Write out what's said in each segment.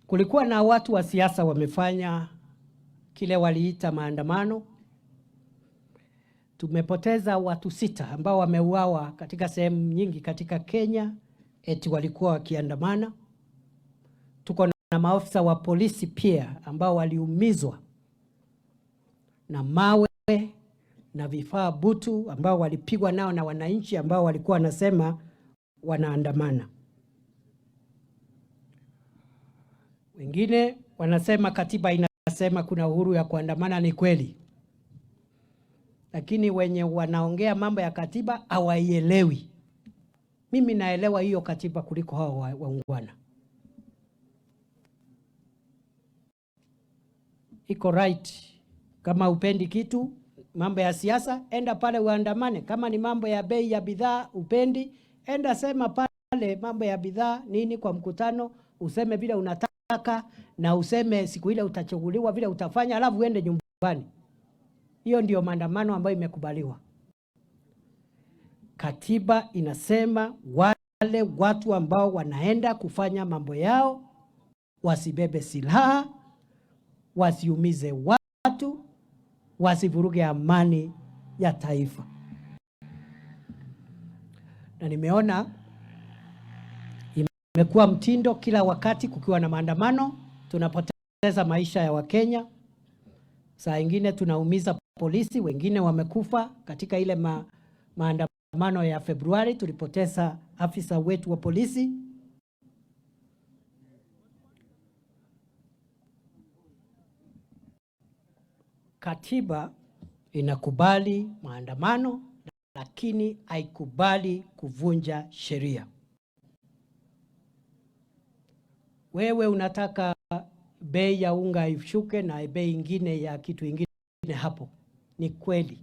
Kulikuwa na watu wa siasa wamefanya kile waliita maandamano. Tumepoteza watu 6 ambao wameuawa katika sehemu nyingi katika Kenya, eti walikuwa wakiandamana. Tuko na maafisa wa polisi pia ambao waliumizwa na mawe na vifaa butu ambao walipigwa nao na wananchi ambao walikuwa wanasema wanaandamana. Wengine wanasema katiba inasema kuna uhuru ya kuandamana. Ni kweli, lakini wenye wanaongea mambo ya katiba hawaielewi. Mimi naelewa hiyo katiba kuliko hao waungwana. Iko right. Kama upendi kitu, mambo ya siasa, enda pale uandamane. Kama ni mambo ya bei ya bidhaa upendi, enda sema pale mambo ya bidhaa nini kwa mkutano, useme vile unataka na useme siku ile utachaguliwa vile utafanya, alafu uende nyumbani. Hiyo ndio maandamano ambayo imekubaliwa. Katiba inasema wale watu ambao wanaenda kufanya mambo yao wasibebe silaha, wasiumize watu, wasivuruge amani ya taifa. Na nimeona imekuwa mtindo kila wakati kukiwa na maandamano tunapoteza maisha ya Wakenya. Saa ingine tunaumiza polisi, wengine wamekufa katika ile maandamano ya Februari, tulipoteza afisa wetu wa polisi. Katiba inakubali maandamano, lakini haikubali kuvunja sheria. Wewe unataka bei ya unga ishuke na bei ingine ya kitu ingine hapo. Ni kweli.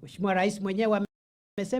Mheshimiwa Rais mwenyewe